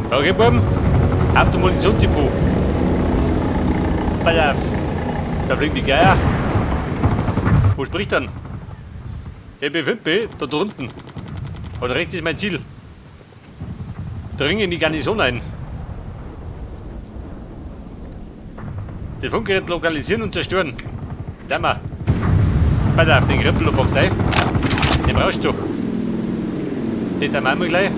Okay, Buben. Auf zum Munitionsdepot. Pass auf. Da fliegen die Geier. Wo spricht dann? MP5B, da drunten. Und rechts ist mein Ziel. Dringe in die Garnison ein. Den Funkgerät lokalisieren und zerstören. Da mal. Pass auf, den Krippel packt ein. Den brauchst du. Den da machen wir gleich.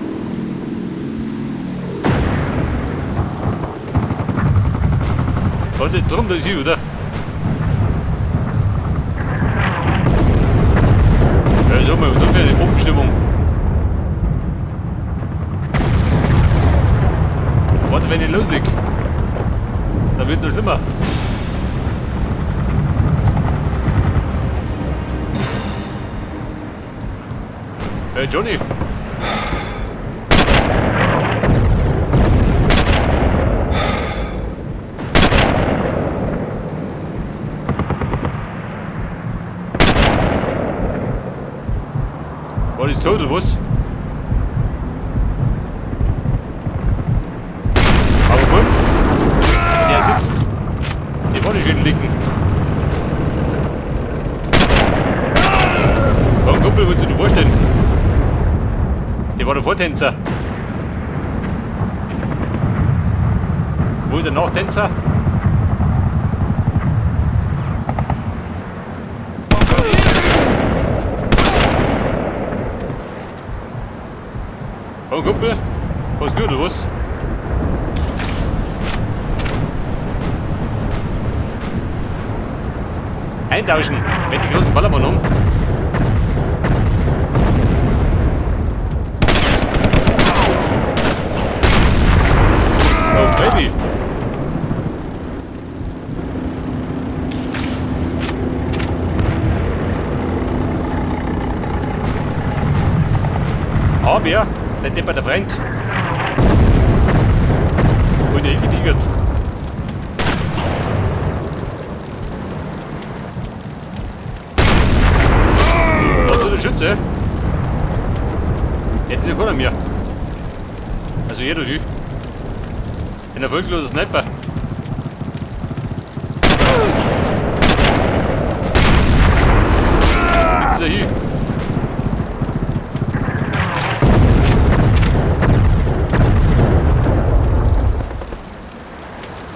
Und das drum, das ist sie, oder? Ja, sag mal, was ist das für eine Bombenstimmung? Warte, wenn ich losleg. Dann wird noch schlimmer. Hey Johnny. War das so oder was? Aber gut. Der sitzt. Die war nicht schön liegen. Warum Kumpel, würdest du dir vorstellen? Der war der Vortänzer. Wo ist der Nachtänzer? Oh Kumpel, was gut oder was? Eintauschen, mit die großen Ballermann um. Oh Baby. Aber, der depperter Freund. Wo der hingetigert. Was ist der Schütze? Jetzt ist ja keiner mehr. Also jeder ich. Ein erfolgloser Sniper. Jetzt ist er hier.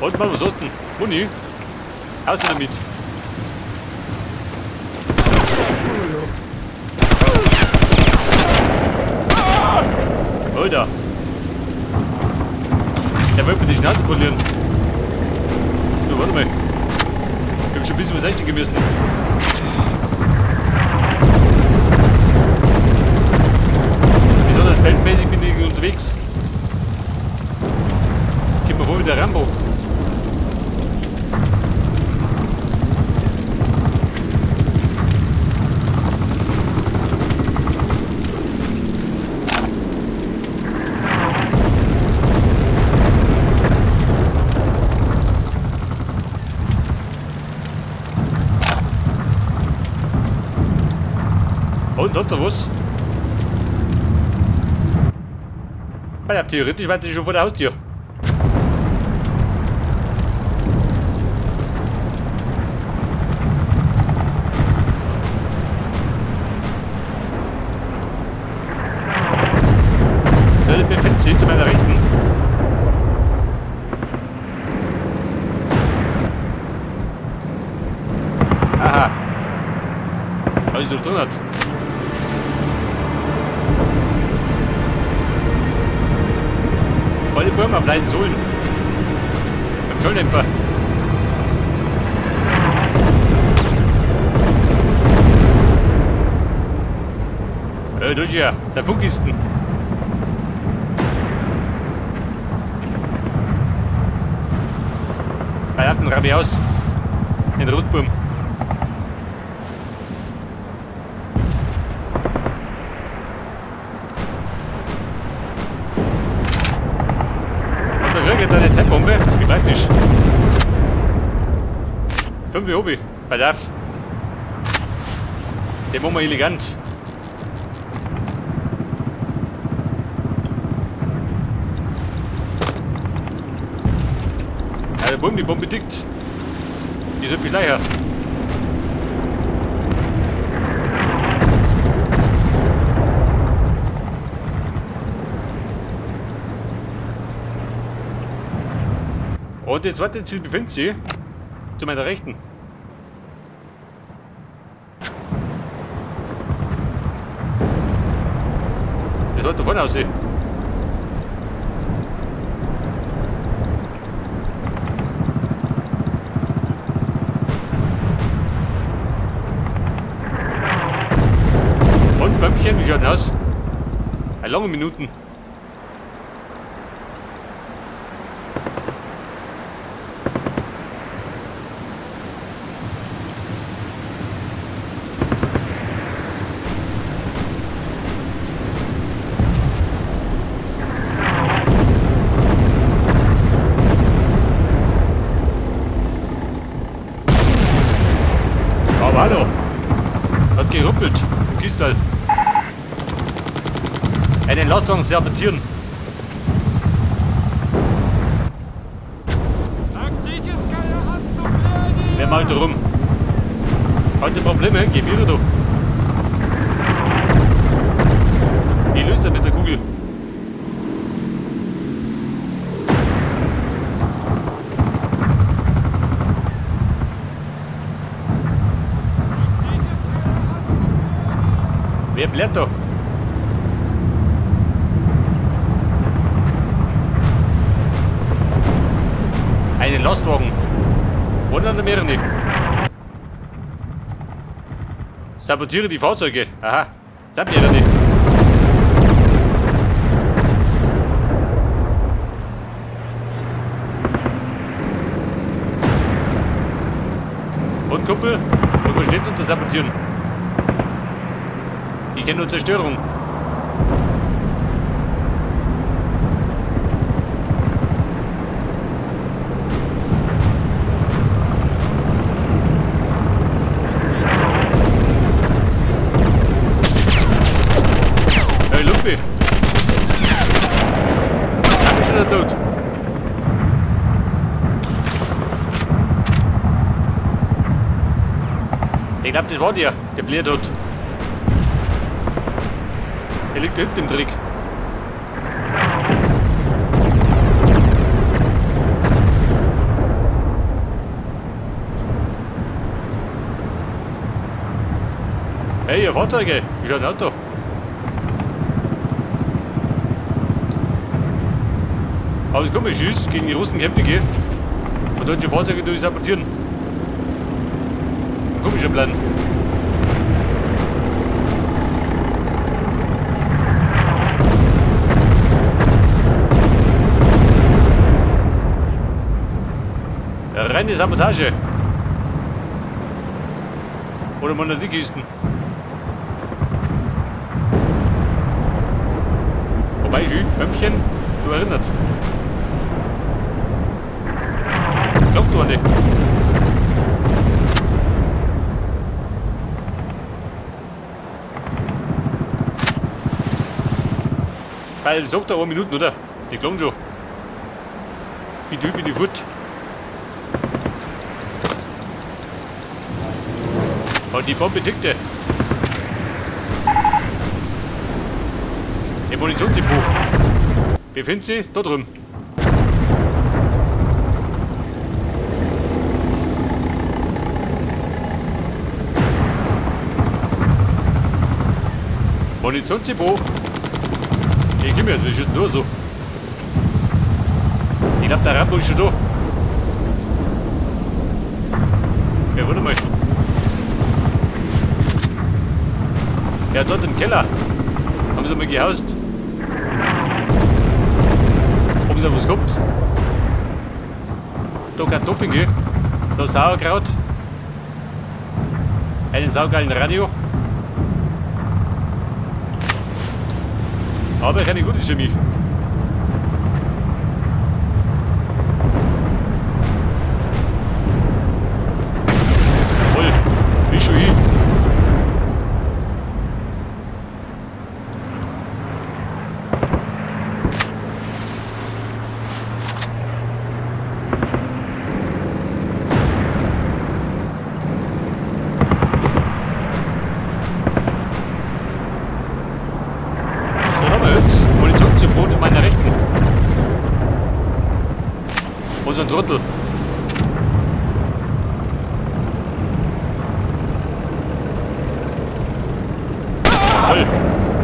Und Mann, was hast du denn? Muni? Haust du damit? Alter! Der wollte mir die Schnauze polieren. Du, warte mal. Ich hab schon ein bisschen was einstecken müssen. Besonders feldmäßig bin ich unterwegs. Kommt mir vor wie der Rambo. Und hat er was? Ja, theoretisch war das schon vor der Haustür. So, ich befinde sich zu meiner Rechten. Aha. Was ist da drin hat? Volle Bäume auf leisen Sohlen. Beim Schalldämpfer. Das ist ja, das sind Funkkisten. Bei den Rabbi aus. Den Rotburm. Und da krieg ich eine Zeitbombe. Wie praktisch. 5 Hobby. Pass auf. Den machen wir elegant. Also bumm, die Bombe tickt. Die sind Schleicher. Und das zweite Ziel befindet sich zu meiner Rechten. Das sollte vorne aussehen. Und Bömmchen, wie schaut denn aus? Eine lange Minuten. Aber hallo! Hat geruppelt im Kistal. Einen Lastwagen sabotieren. Тактическое отступление! Wer malt da rum? Heute Probleme, geh wieder du. Ich löse das mit der Kugel. Тактическое отступление! Wer blärt da? Einen Lastwagen. Oder mehrere. Sabotiere die Fahrzeuge. Aha. Das sind mehrere. Und Kumpel, und versteht unter Sabotieren. Ich kenne nur Zerstörung. Hey Lumpi! Hab ich schon tot? Ich glaub, das war der, der bläht hat. Der liegt da hinten im Dreck. Hey, ihr Fahrzeuge, wie schaut ein Auto? Aber das komisch ist, gegen die Russen kämpfe ich und deutsche Fahrzeuge durch sabotieren. Komischer Plan. Reine Sabotage. Oder Monolithkisten. Wobei, schön, Bömmchen, du erinnert. Glaubt du an die? Weil sagt er 1 Minuten, oder? Die klang schon. Wie du bin ich fort. Und die Bombe tickte. Im Munitionsdepot. Befindet sich da drüben. Munitionsdepot. Ich komm jetzt, wir schießen nur so. Ich glaub, der Rambo ist schon da. Ja, warte mal. Ja, dort im Keller. Haben sie mal gehaust. Ob sie da was gehabt? Da Kartoffeln, gell? Da Sauerkraut. Einen saugeilen Radio. Aber keine gute Chemie. Jawohl, bin schon hin. Trottel. Voll.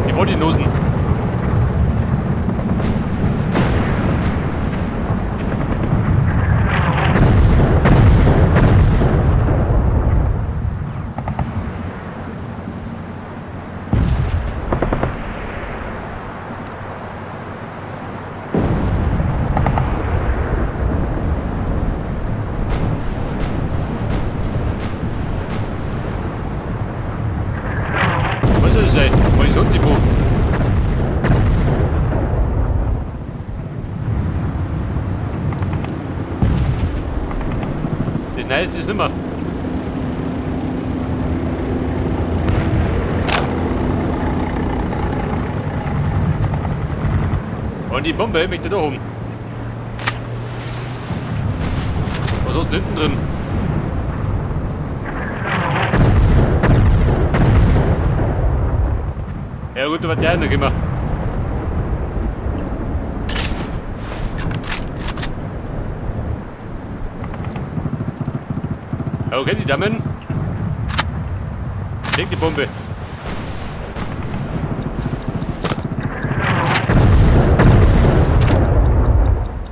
Ich wollte die Nosen. Was ist das? Munitionsdepot. Das Neueste ist nimmer. Und die Bombe möchte da oben. Was ist denn hinten drin? Ja gut, aber der noch immer. Okay, die Damen. Leg die Bombe.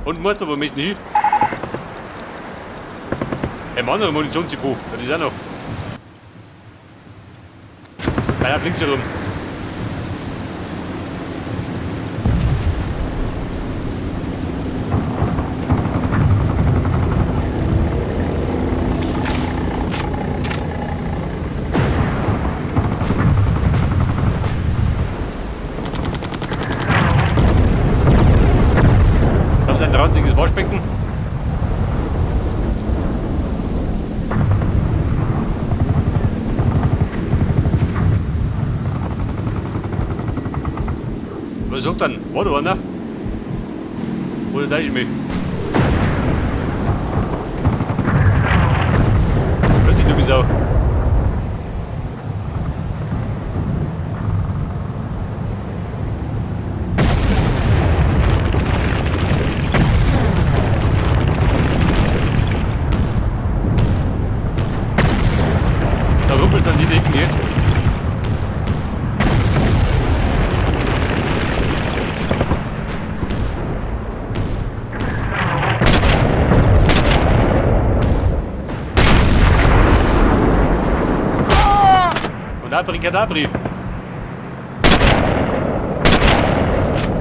Und muss aber mich nicht. Ein anderer Munitionsdepot, das ist auch noch. Einer links herum. Da haben sie ein ranziges Waschbecken. Was sagt dann? War da einer? Oder da ist mich? Hört die dumme Sau. Da ruppelt dann die Decken hier. Und Abrikadabri.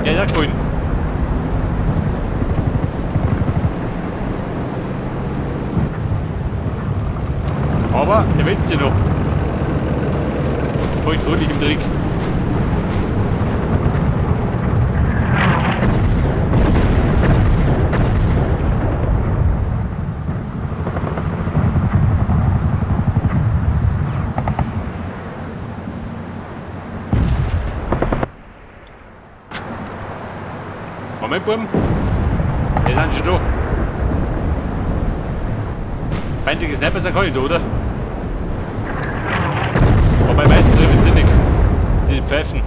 Ja, ja, grün. Aber der wälzt sich noch. Feucht fröhlich im Dreck. Moment, Buben. Wir sind schon da. Feindliche Sniper sind gar nicht da, oder? Aber bei meisten treffen sie nicht. Die Pfeifen.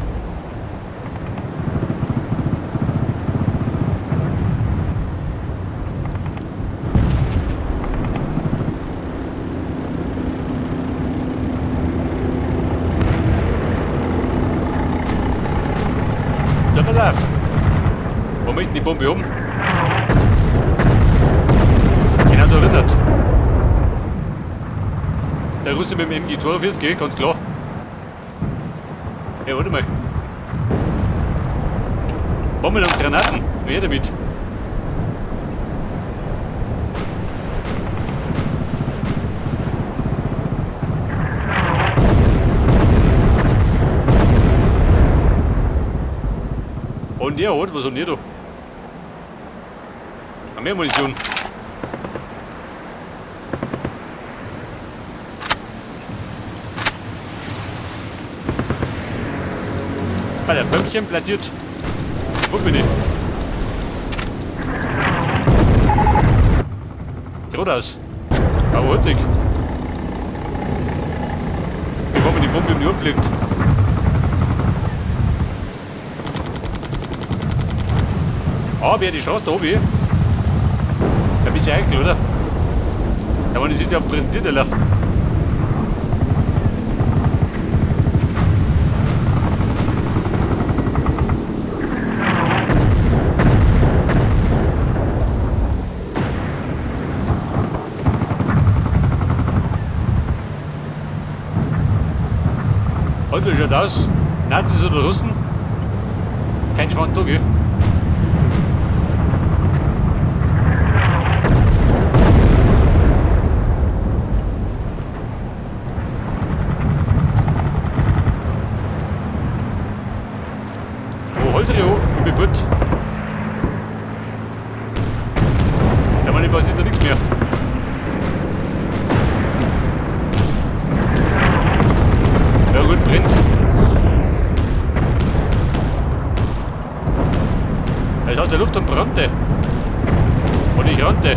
So, pass auf. Wo möchten die Bombe um? Genau da erinnert. Der Russe mit dem MG42, gell, ganz klar. Ja, warte mal. Bomben und Granaten. Wer damit? Und der hat, was hat der da? Mehr Munition. Bei der Pömpchen platziert. Wo bin ich? Rot aus. Aber hurtig. Bevor man die Bombe um die Uhr fliegt. Ah, wer die Straße da oben? Ein bisschen heikel, oder? Ja, man, die sind ja präsentiert, Alter. Heute schaut aus, Nazis oder Russen? Kein Schwan da, gell? Wo holt ihr die? Ich bin gut. Ja, man, passiert da nichts mehr. Ja gut, brennt. Es hat der Luft und brannte. Und ich rannte.